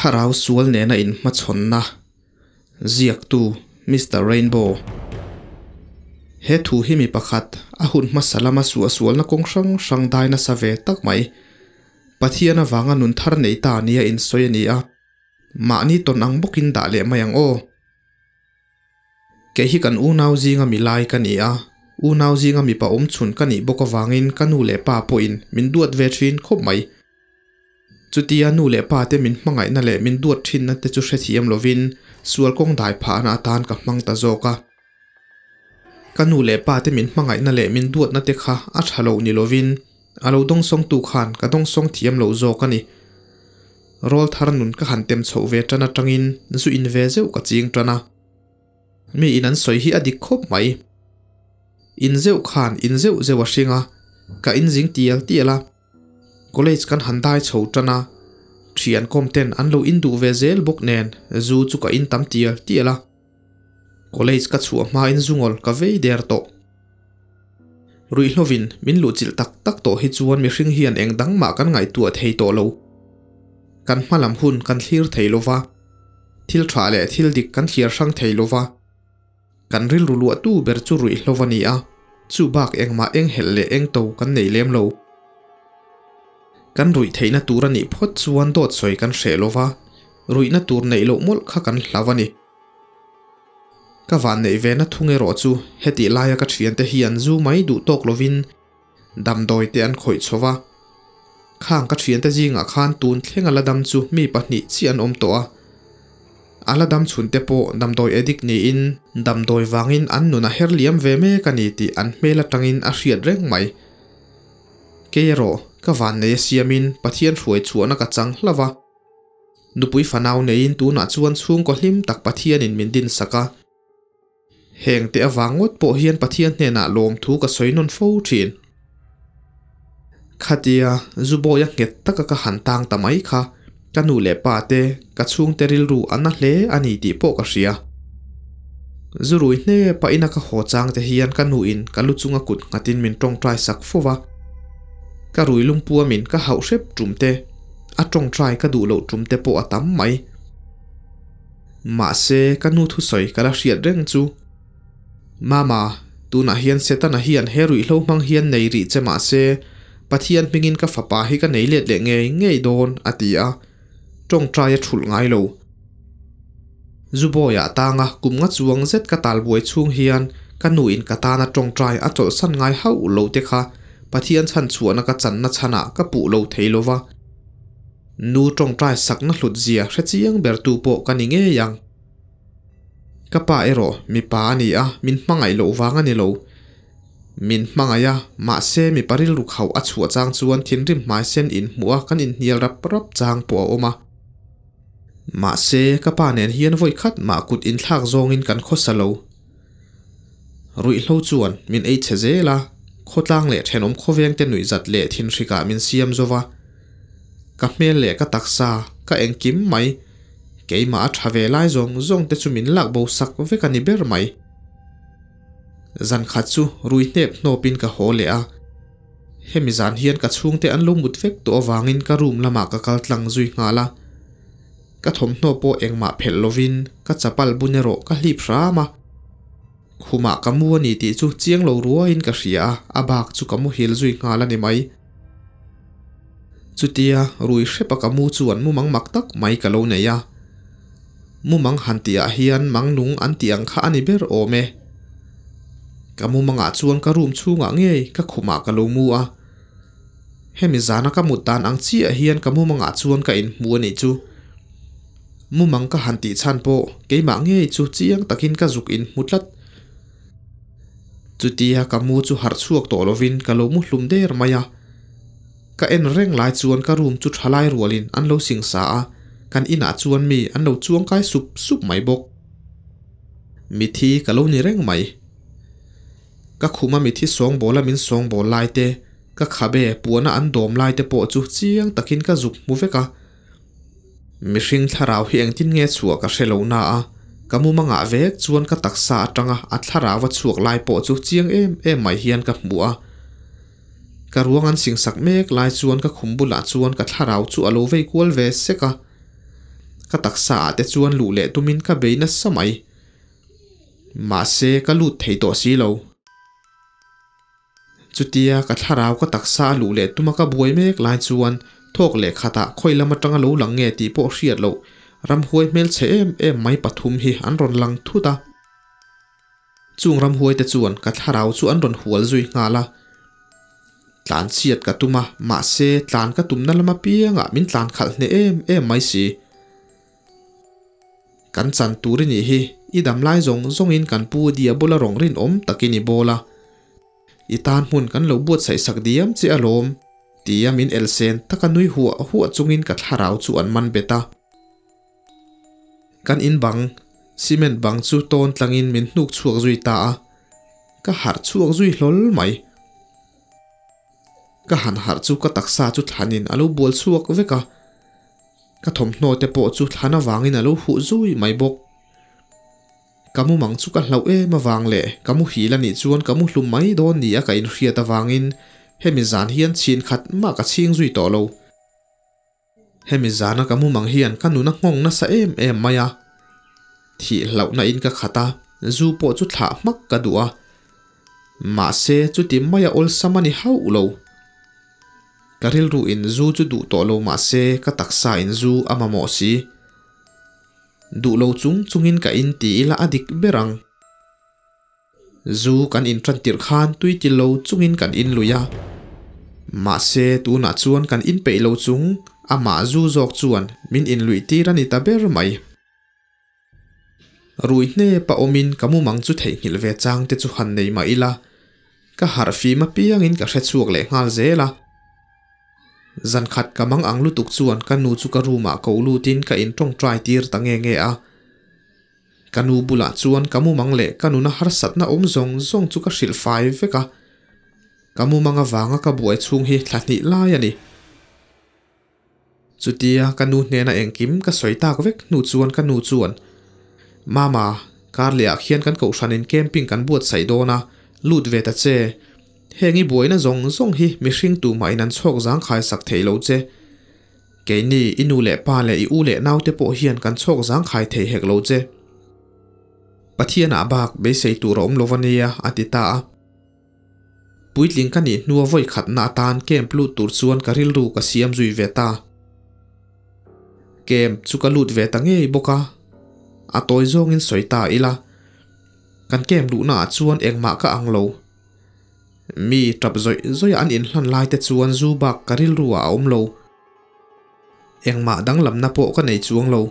Thlarau sual nena inhmachhawnna ziaktu Mister Rainbow. He thu hi mi pakhat a hun hmasa lama suahsualna kawng hrang hrang dai nasa ve tak mai. Pathian avanga nun thar nei ta nia insawi a ni a. Mahni tawn ang bawkin dah leh mai ang aw. Kei hi kan unau zinga mi lai ka ni a, unau zinga mipa awm chhun ka nih bawk avangin ka nu leh pa pawhin min duat ve thin khawp mai. Chutia nu leh pa te min hmangaihna leh min duat thinna te chu hrethiam lovin sual kawng dai phahna atan ka hmang ta zawk a. Ka nu leh pa te min hmangaihna leh min duatna te kha a tha lo ni lovin a lo dawngsawngtu khan ka dawngsawng thiam lo zawk a ni. Rawl thar nun ka han tem chhoh ve tan atangin zu in ve zeuh ka ching tan a. Mi in an sawi hi a dik khawp mai. In zeuh khan in zeuh zeuh a hring a, ka in zing tial tial a. College kan han dai chho tan a, thian kawm ten an lo in duh ve zel bawk nen zu chu ka in tam tial tial a. College ka chhuah hmain zungawl ka vei der tawh. Ruihhlovin min luhchilh tak tak tawh hi chuan mihring hian eng dang mah kan ngaihtuah thei tawh lo. Kan hma lam hun kan thlir thei lo va, thil tha leh thil dik kan thliar hrang thei lo va. Kan rilru luahtu ber chu ruihhlov a ni a, chu bak engmah enghelh leh engto kan nei lem lo. Kan ruih theihna tur a nih phawt chuan dawt sawi kan hreh lo va, ruihna tur neih loh mawlh kha kan hlau a ni. Ka van neih ve na thung erawh chu hetih laia ka thiante hian zu mai duh tawk lovin damdawi te an khawih chho va. Khang ka thiante zingah khan tun thleng a la dam chu mi pahnih chiah an awm tawh a. A la dam chhun te pawh damdawi addict niin damdawi vangin an nun a her liam ve mek a ni tih an hmel atangin a hriat reng mai. Kei erawh ka van nei a siamin Pathian hruai chhuahna ka chang hlauh a. Nupui fanau neiin tunah chuan chhungkaw hlim tak Pathianin min dinsak a. Heng te avang ngawt pawh hian Pathian hnenah lawmthu ka sawi nawn fo thin. Khatia Zubawia nghet taka ka han tang ta mai kha ka nu leh pa te, ka chhungte rilru a na hle a ni tih pawh ka hria. Zurui hnepa ina ka haw chang te hian ka nuin ka lu chunga kut nghatin min tawngtai sak fo va. Ka rui lungpuamin ka hauh hrep tum te, a tawngtai ka duh loh tum te pawh a tam mai. Mahse, ka nu thusawi ka la hriat reng chu. Mama, tunah hian Setana hian he ruihhlo hmang hian nei rih che mahse, Pathian hmingin ka fapa hi ka nei let leh ngei ngei dawn, a ti a. Tawngtai a thulh ngai lo. Zubawiah tanga kum nga chuang zet ka talbuai chhung hian ka nuin ka tana tawngtai a chawlhsan ngai hauh lo te kha Pathian chhan chhuahna ka channa chhanah ka puh lo thei lo va. Nu tawngtai sakna hlut zia hre chiang bertu pawh ka ni ngei ang. Ka pa erawh mipa a ni a, min hmangaih loh vang a ni lo. Min hmangaih a, mahse mipa rilru khauh a chhuah chang chuan thinrim hmaisen inhmuh a kan inhnial rap rap chang pawh a awm a. Mahse, ka pa nen hian vawi khat mah kut inthlak zawngin kan khawsa lo. Ruihhlo chuan min ei chhe zel a, khawtlang leh thenawm khawvengte nuihzat leh thinhrikah min siam zo va. Ka hmel leh ka taksa, ka engkim mai, keimah a tha ve lai zawng zawng te chu min lak bo sak vek a ni ber mai. Zan khat chu rui hnep hnawpin ka haw leh a. Hemi zan hian ka chhungte an lo mut vek tawh avangin ka room lamah ka kal tlang zui nghal a. Ka thawmhnaw pawh engmah phelh lovin ka chapal bun erawh ka hlip hram a. Khumah ka mu a ni tih chu chiang lo ruaiin ka hria a, a bak chu ka muhil zui nghal a ni mai. Chutia rui hrepa ka mu chuan mumang mak tak mai ka lo nei a. Mumang han tihah hian mang nung an tih ang kha a ni ber awm e. Ka mumangah chuan ka room chhungah ngei ka khumah ka lo mu a. Hemi zana ka mut dan ang chiah hian ka mumangah chuan ka inhmu a nih chu. Mumang ka han tih chhan pawh keimah ngei chu chiang takin ka zuk inhmu tlat. Chutia ka mu chu harh chhuak tawh lovin ka lo mu hlum der mai a. Ka en reng lai chuan ka room chu tha lai rualin an lo singsa a, kan inah chuan mi an lo chuangkai sup sup mai bawk. Mithi ka lo ni reng mai. Ka khuma mithi sawngbawla min sawngbawl lai te, ka khabe puana an dawm lai te pawh chu chiang takin ka zuk hmu vek a. Mihring thlarau hi engtin nge chhuah ka hre lo na a, ka mumangah vek chuan ka taksa atanga a thlarau a chhuak lai pawh chu chiang em em mai hian ka hmu a. Ka ruang an singsak mek lai chuan ka khum bulah chuan ka thlarau chu a lo vei kual ve sek a. Ka taksa ah te chuan luh leh tumin ka bei nasa mai. Mahse ka lut thei tawh si lo. Chutia ka thlarau ka taksa a luh leh tuma ka buai mek lai chuan thawk leh khatah khawi lam atanga lo lang nge tih pawh hriat loh ramhuai hmelchhe em em mai pathum hi an rawn lang thut a. Chung ramhuaite chuan ka thlarau chu an rawn hual zui nghal a. Tlan chhiat ka tum a, mahse tlan ka tumna lam apiangah min tlan khalh hneh em em mai si. Kan chan tur i nih hi, i dam lai zawng zawngin kan pu Diabola rawng rinawm takin i bawl a. I tan hmun kan lo buatsaih sak diam che alawm, tia min elsen taka nui huah huah chungin ka thlarau chu an man bet a. Kan in bang, cement bang chu tawn tlangin min hnuk chhuak zui ta a, ka harh chhuak zui hlawl mai. Ka han harh chu ka taksa chu thlanin a lo bual chhuak vek a, ka thawmhnaw te pawh chu thlan avangin a lo huh zui mai bawk. Ka mumang chu ka hlauh em avang leh ka muhil a nih chuan ka muhlum mai dawn ni a ka inhriat avangin hemi zan hian chhin khat mah ka chhing zui tawh lo. Hemi zana ka mumang hian ka nun a nghawng nasa em em mai a. Thih hlauhna in ka khat a, zu pawh chu thlah hmak ka duh a. Mahse chuti maia awlsam a ni hauh lo. Ka rilru in zu chu duh tawh lo mahse ka taksa in zu a mamawh si. Duh lo chung chungin ka in ti ila a dik ber ang. Zu kan in tan tirh khan tui ti lo chungin kan in lui a. Mahse tunah chuan kan in peih lo chung amah zu zawk chuan min in luih tir a ni ta ber mai. Rui hnep a awmin ka mumang chu theihnghilh ve chang te chu han nei mah ila, ka harh fim apiangin ka hre chhuak leh nghal zel a. Zan khat ka mang ang lutuk chuan ka nu chu ka room ah ko lutin ka in tawngtai tir ta nge nge a. Ka nu bulah chuan ka mumang leh ka nuna harsatna awm zawng zawng chu ka hrilh fai vek a. Ka mumang avanga ka buai chhung hi thla hnih lai a ni. Chutia ka nu hnena engkim ka sawi tak vek hnu chuan ka nu chuan, Mama, kar lehah khian kan kohhranin camping kan buatsaih dawn a, lut ve ta che. Heng i buaina zawng zawng hi mihring tumah in an chhawk zangkhai sak thei lo che. Keini i nu leh pa leh i u leh naute pawh hian kan chhawk zangkhai thei hek lo che. Pathianah bak beisei tur a awm lo va nia, a ti ta a. Puitling ka nih hnua vawi khatna atan camp lut tur chuan ka rilru ka siam zui ve ta. Camp chu ka lut ve ta ngei bawk a, a tawi zawngin sawi ta ila. Kan camp luhnaah chuan engmah ka ang lo. Mi tap zawih zawih an inhlan lai te chuan zu bak ka rilru ah a awm lo. Engmah danglamna pawh ka nei chuang lo.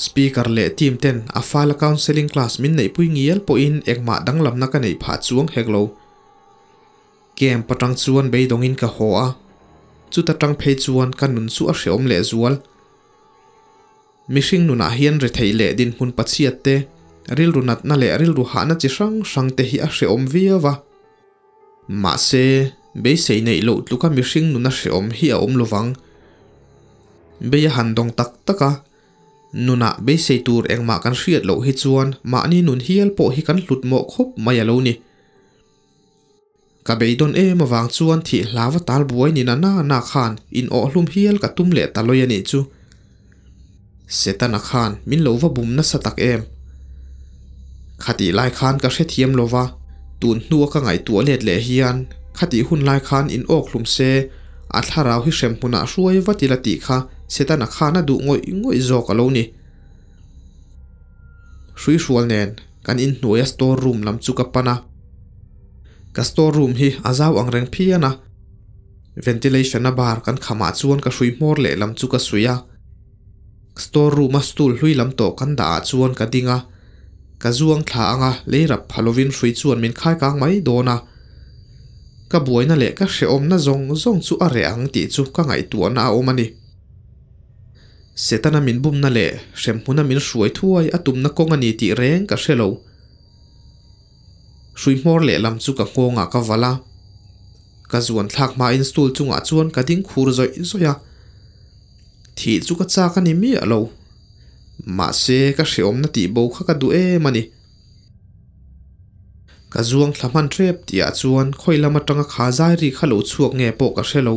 Speaker leh team ten a fala counselling class min neihpui ngial pawhin engmah danglamna ka neih phah chuang hek lo. Camp atang chuan beidawngin ka haw a, chuta tang phei chuan ka nun chu a hreawm lehzual. Mihring nunah hian retheih leh dinhmun pachhiat te, rilru natna leh rilru hahna chi hrang hrang te hi a hreawm viau a. Mahse, beisei neih loh tluka mihring nuna hreawm hi a awm lovang. Bei a han dawng tak tak a, nunah beisei tur engmah kan hriat loh hi chuan mahni nun hial pawh hi kan hlut mawh khawp mai a lo ni. Ka beidawn em avang chuan thih hlava tal buai ni na na khan in awhhlum hial ka tum leh ta lawi a nih chu. Setana khan min lo va bum nasa tak em? Khatih lai khan ka hrethiam lo va, tun hnua ka ngaihtuah let leh hian khatih hun lai khan in awk hlum se, a thlarau hi hrem hmunah hruai vat ila tih kha Setana khan a duh ngawih ngawih zawk a lo ni. Hruihrual nen kan inhnuaia store room lam chu ka pan a. Ka store room hi a zau ang reng phian a. Ventilation a bar kan khamah chuan ka hrui hmawr lehlam chu ka suih a. Store room a stool hlui lam tawh kan dah ah chuan ka ding a. Ka zuang thla ang a, lei rap pha lovin hrui chuan min khai kang mai dawn a. Ka buaina leh ka hrehawmna zawng zawng chu a reh ang tih chu ka ngaihtuahna a awm a ni. Setana min bumna leh hremhmuna min hruai thuai a tumna kawng a ni tih reng ka hre lo. Hrui hmawr lehlam chu ka nghawngah ka valh a. Ka zuan thlak hmain stool chungah chuan ka ding khur zawih zawih a. Thih chu ka chak a ni miah lo. Mahse ka hreawmna tih bo kha ka duh em a ni. Ka zuang thla hman tep tihah chuan khawi lam atanga kha zai ri kha lo chhuak nge pawh ka hre lo.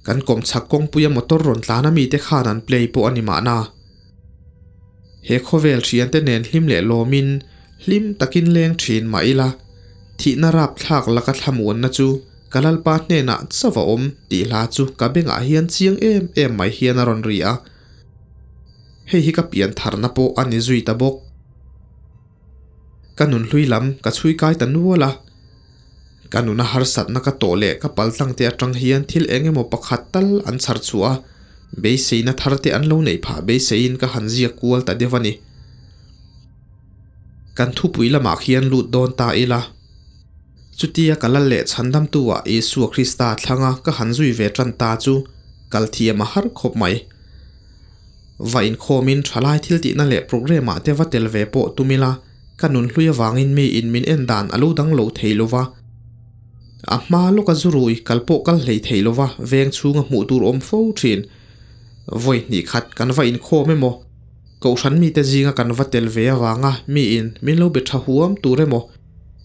Kan kawmchhak kawngpuia motor rawn tlan a mite khan an play pawh a ni mahna. He khawvel thiante nen hlim leh lawmin hlim takin leng thin mah ila, thihna rapthlak laka thlamuanna chu ka Lalpa hnenah chauh a awm tih hla chu ka bengah hian chiang em em mai hian a rawn ri a. Hei hi ka pian tharna pawh a ni zui ta bawk. Ka nun hlui lam ka chhui kai ta nual a. Ka nuna harsatna ka tawh leh ka paltlang te atang hian thil eng emaw pakhat tal an chhar chhuah a, beiseina thar te an lo neih phah beiseiin ka han ziak kual ta deuh a ni. Kan thupui lamah khian lut dawn ta ila. Chutia ka lal leh chhandamtu ah Isua Krista thlanga ka han zui ve tan ta chu kal thiam a har khawp mai. Va inkhawmin thalai thil tihna leh programme ah te va tel ve pawh tum ila, ka nun hlui avangin mi in min en dan a lo dang lo thei lova. A hma lawka zurui kal pawh kal hlei thei lova veng chhunga hmuh tur awm fo thin. Vawi hnih khat kan va inkhawm emaw, Kohhran mite zinga kan va tel ve avanga mi in min lo be tha huam tur emaw,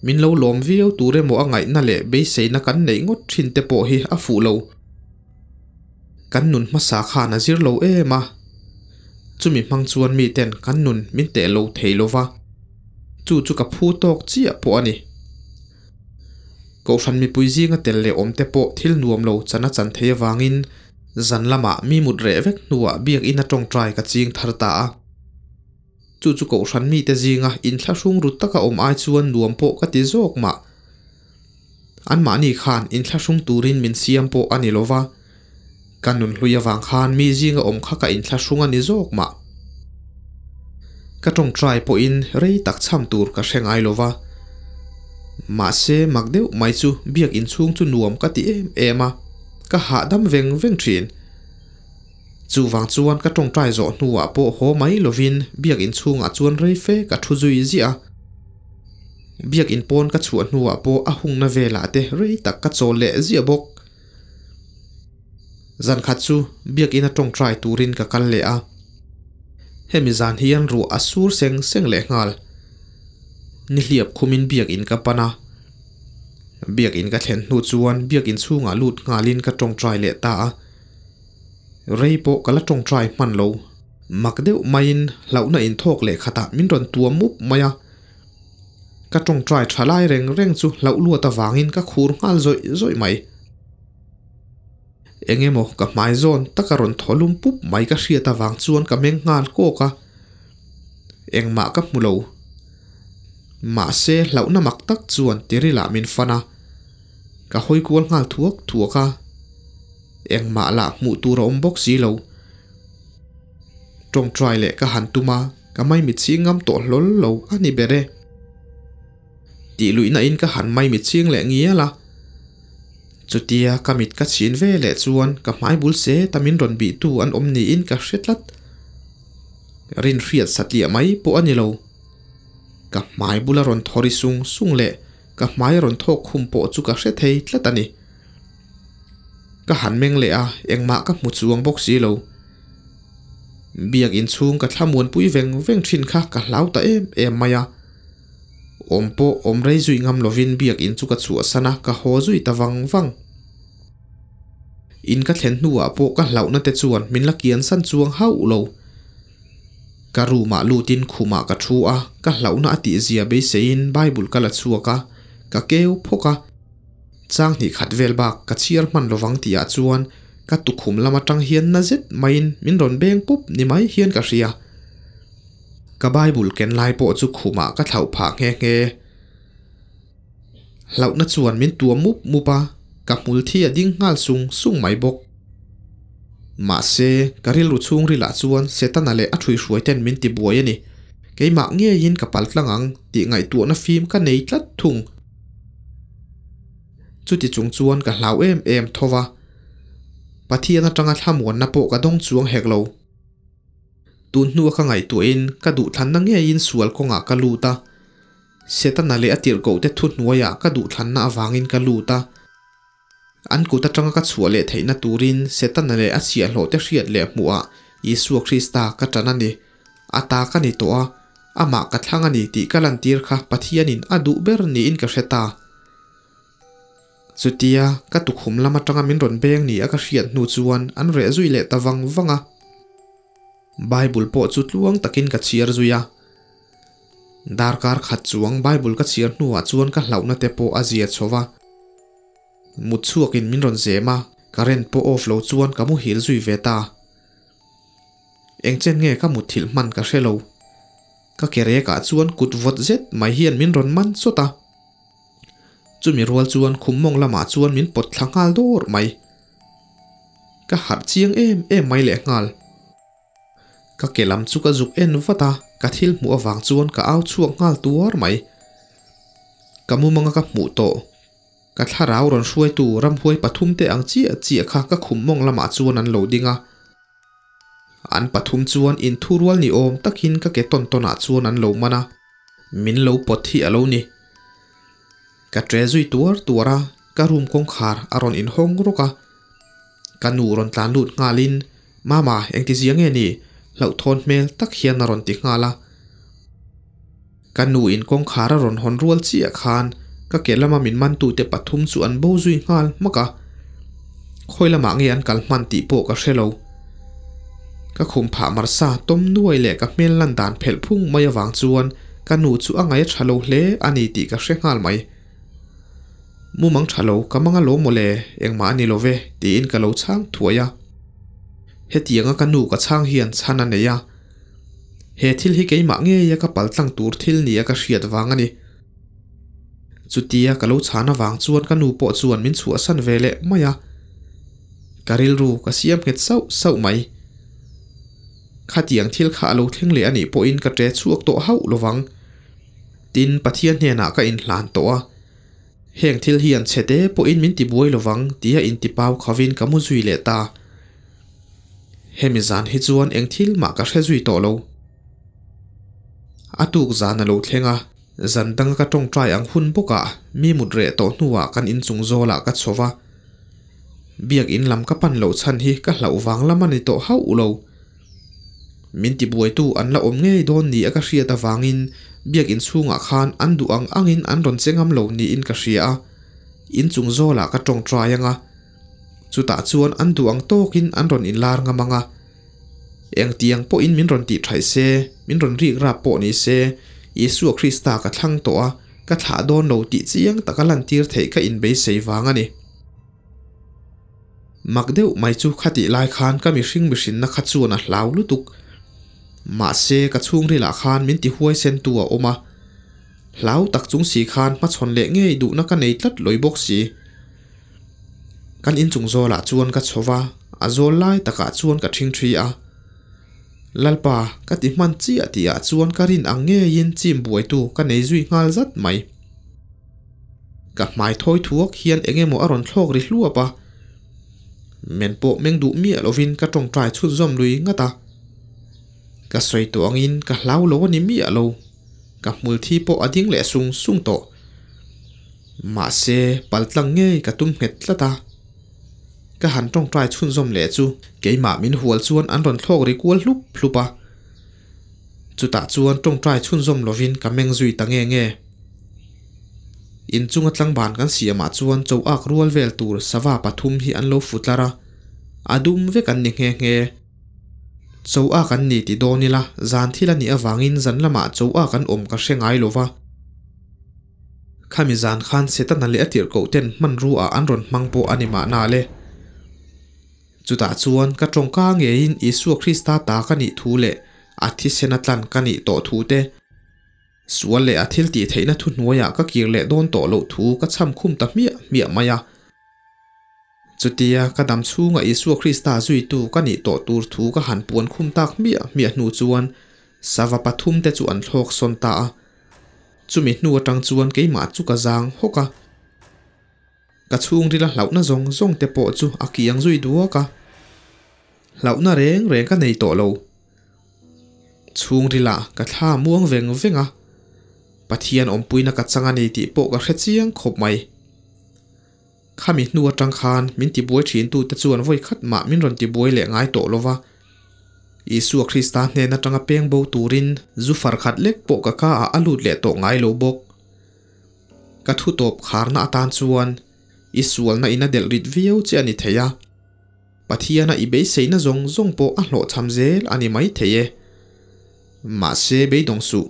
min lo lawm viau tur emaw a ngaihna leh beiseina kan neih ngawt thin te pawh hi a fuh lo. Kan nun hmasa khan a zir lo em a, chumi hmang chuan miten kan nun min teh lo thei lo va, chu chu ka phu tawk chiah pawh a ni. Kohhran mipui zinga tel leh awm te pawh thil nuam lo chan a chan thei avangin zan lamah mi mut reh vek hnuah biakinn a tawngtai ka ching thar ta a. Chu chu kohhran mite zinga inthlahrung ru taka awm ai chuan nuam pawh ka ti zawk mah. Anmahni khan inthlahrung turin min siam pawh a ni lo va, ka nunhlui avang khan mi zinga awm kha ka inthlahrung a ni zawk mah. Ka tawngtai pawhin rei tak cham tur ka hre ngai lo va. Mahse mak deuh mai chu biak inchhung chu nuam ka ti em em a, ka hahdam veng veng thin. Chuvang chuan ka tawngtai zawh hnuah pawh haw mai lovin biak inchhungah chuan rei fe ka thu zui ziah a. Biak in pawn ka chhuah hnuah pawh a hungna velah te rei tak ka chawl leh ziah bawk. Zan khat chu biak ina tawngtai turin ka kal leh a. Hemi zan hian ruah a sur seng seng leh nghal. Nihliap khumin biak in ka pan a. Biak in ka thlen hnu chuan biak in chhungah lut nghalin ka tawngtai leh ta a. Rei pawh ka la tawngtai hman lo. Mak deuh maiin hlauhna inthawk leh khatah min rawn tuam mup mai a. Ka tawngtai tha lai reng reng chu hlauh luat avangin ka khur nghal zawih zawih mai. Eng emaw ka hmai zawn taka rawn thaw lum pup mai ka hriat avang chuan ka meng nghal kawk a. Engmah ka hmu lo. Mahse hlauhna mak tak chuan tiril ah min fan a. Ka hawi kual nghal thuak thuak a. Engmah lah hmuh tur a awm bawk si lo. Tawngtai leh ka han tum a, ka maimichhing ngam tawh hlawl lo a ni ber e. Tih luihna in ka han maimichhing leh ngial a. Chutia ka mit ka chhin ve leh chuan ka hmai bul se ta min rawn bih tu an awm niin ka hre tlat. Rin hriat satliah mai pawh a ni lo. Ka hmai bula rawn thaw ri sung sung leh ka hmai rawn thawk khum pawh chu ka hre thei tlat a ni. Ka han meng leh a, engmah ka hmu chuang bawk si lo. Biak inchhung ka thlamuanpui veng veng thin kha ka hlau ta em em mai a. Awm pawh awm rei zui ngam lovin biak in chu ka chhuahsan a, ka haw zui ta vang vang. In ka thlen hnuah pawh ka hlauhna te chuan min la kiansan chuang hauh lo. Ka room ah lutin khumah ka thu a, ka hlauhna a tihzia beiseiin Bible ka la chhuak a, ka keu phawk a. Chang hnih khat vel bak ka chhiar hman lovang tihah chuan ka tukhum lam atang hian na zet maiin min rawn beng pup ni mai hian ka hria. Ka Bible ken lai pawh chu khumah ka thlauh phah nghe nghe. Hlauhna chuan min tuam mup mup a, ka hmul thi a ding nghal sung sung mai bawk. Mahse, ka rilru chhungrilah chuan Setana leh a ṭhuihruai ten min ti buai a ni. Keimah ngeiin ka pal tlang ang tih ngaihtuahna fim ka nei tlat thung. Chuti chung chuan ka hlau em em tho va, Pathian atanga thlamuanna pawh ka dawng chuang hek lo. Tun hnua ka ngaihtuahin ka duhthlanna ngeiin sual kawngah ka lut a, Setana leh a tirhkohte thuhnuaiah ka duhthlanna avangin ka lut a. An kut atanga ka chhuah leh theihna turin Setana leh a chhiahhlawhte hriat leh hmuhah Isua Krista ka ṭan a ni. A ta ka ni tawh a, amah ka thlang a ni tih ka lantir kha Pathianin a duh ber niin ka hre ta. Chutia ka tukhum lam atanga min rawn beng ni a ka hriat hnu chuan an reh zui leh ta vang vang a. Bible pawh chu tluang takin ka chhiar zui a. Darkar khat chuang Bible ka chhiar hnuah chuan ka hlauhna te pawh a zia chho va. Mut chhuakin min rawn zem a, current pawh off lo chuan ka muhil zui ve ta. Eng chen nge ka mutthilh hman ka hre lo. Ka ke rekah chuan kut vawt zet mai hian min rawn man chawt a. Chumi rual chuan khum mawng lamah chuan min pawt thla nghal dawr mai. Ka harh chiang em em mai leh nghal. Ka ke lam chu ka zuk en vat a, ka thil hmuh avang chuan ka au chhuak nghal tuar mai. Ka mumanga ka hmuh tawh. Ka thlarau rawn hruaitu ramhuai pathum te ang chiah chiah kha ka khum mawng lamah chuan an lo ding a. An pathum chuan inthurual ni awm takin ka ke tawn tawnah chuan an lo man a, min lo pawt hi a lo ni. Ka ṭe zui tuar tuar a, ka room kawngkhar a rawn inhawng rawk a. Ka nu rawn tlan lut nghalin, Mama, engtizia nge ni? Hlauhthawn hmel tak hian a rawn ti nghal a. Ka nu in kawngkhar a rawn hawn rual chiah khan ka ke lama min mantute pathum chu an bo zui nghal hmak a. Khawi lamah nge an kal hman tih pawh ka hre lo. Ka khum phah marsa tawm nuai leh ka hmel lan dan phelh phung mai avang chuan ka nu chu a ngaih a tha lo hle a ni tih ka hre nghal mai. Mumang tha lo, ka mang alawm mawle, engmah a ni lo ve, tiin ka lo chhang thuai a. Hetianga ka nu ka chhang hian chhan a nei a. He thil hi keimah ngeia ka paltlang tur thil nia ka hriat vang a ni. Chutia ka lo chhan avang chuan ka nu pawh chuan min chhuahsan ve leh mai a. Ka rilru ka siam nghet sauh sauh mai. Khatiang thil kha a lo thleng leh a nih pawhin ka ṭe chhuak tawh hauh lovang. Tin, Pathian hnenah ka inhlan tawh a. Heng thil hian chhete pawhin min tibuai lovang tia intipau khavin ka mu zui leh ta. Hemi zan hi chuan eng thil mah ka hre zui tawh lo. A tuk zan a lo thleng a, zan danga ka tawngtai ang hun bawkah mi mut reh tawh hnuah kan inchung zawlah ka chho va. Biak in lam ka pan loh chhan hi ka hlauh vang lam a ni tawh hauh lo. Min tibuaitu an la awm ngei dawn ni a ka hriat avangin biak in chhungah khan an duh ang angin an rawn che ngam lo niin ka hria a, inchung zawlah ka tawngtai ang a. Chutah chuan an duh ang tawkin an rawn inlar ngam ang a. Engtiang pawhin min rawn tih thaih se, min rawn rik rap pawh ni se, Isua Krista ka thlang tawh a, ka thlah dawn lo tih chiang taka lantir theih ka inbeisei vang a ni. Mak deuh mai chu khatih lai khan ka mihring mihrinna kha chuan a hlau lutuk. Mahse ka chhungrilah khan min ti huaisen tu a awm a. Hlau tak chung si khan hmachhawn leh ngei duhna ka nei tlat lawi bawk si. Kan inchung zawlah chuan ka chho va, a zawl lai takah chuan ka ṭhing ṭhi a. Lalpa, ka ti hman chiah tihah chuan ka rin ang ngeiin chim buaitu ka nei zui nghal zat mai. Ka hmai thawi thuak hian eng emaw a rawn thlawk ri hluap a. Men pawh meng duh miah lovin ka tawngtai chhut zawm lui ngat a. Ka sawi tawh angin ka hlau lo a ni miah lo. Ka hmul thi pawh a ding leh sung sung tawh. Mahse, paltlang ngei ka tum nghet tlat a. Ka han tawngtai chhunzawm leh chu keimah min hual chuan an rawn thlawk ri kual hlup hlup a. Chutah chuan tawngtai chhunzawm lovin ka meng zui ta nge nge. Inchunga tlangban kan siamah chuan cho ak rual vel tur sava pathum hi an lo fu tlar a, a dum vek an ni nghe nghe. Cho ak an ni ti dawn ila, zan thil a nih avangin zan lamah cho ak an awm ka hre ngai lo va. Khami zan khan Setana leh a tirhkoh ten hmanrua ah an rawn hmang pawh a ni mahna le. Chutah chuan ka tawngka ngeiin Isua Krista ta ka nih thu leh a thisen a tlan ka nih tawh thu te, sual leh a thil tih theihna thuhnuaiah ka kir leh dawn tawh loh thu ka chham khum ta hmiah hmiah mai a. Chutia ka dam chhunga Isua Krista zuitu ka nih tawh tur thu ka han puan khum tak hmiah hmiah hnu chuan sava pathum te chu an thlawk sawn ta a. Chumi hnu atang chuan keimah chu ka zang hawk a. Ka chhungrila hlauhna zawng zawng te pawh chu a kiang zui duak a. Hlauhna reng reng ka nei tawh lo. Chhungrilah ka thla muang veng veng a. Pathian awmpuina ka chang a ni tih pawh ka hre chiang khawp mai. Khami hnu atang khan min tibuai thin tute chuan vawi khat mah min rawn tibuai leh ngai tawh lo va. Isua Krista hnen atanga peng bo turin zu far khat lek pawh ka ka ah a lut leh tawh ngai lo bawk. Ka thu tawp kharna atan chuan. I sualna in a delh rit viau che a ni thei a. Pathiana i beiseina zawng zawng pawh a hlawhchham zel a ni mai thei e. Mahse beidawng suh,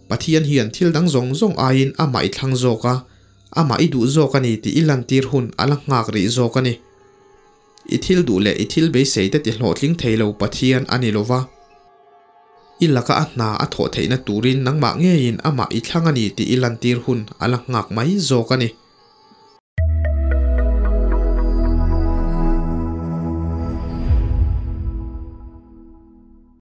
Pathian hian thil dang zawng zawng aiin amah i thlang zawk a, amah i duh zawk a ni tih i lantir hun a la nghak rih zawk a ni. I thil duh leh i thil beisei te ti hlawhtling thei lo Pathian a ni lo va. I laka a hna a thawh theihna turin nangmah ngeiin amah i thlang a ni tih i lantir hun a la nghak mai zawk a ni.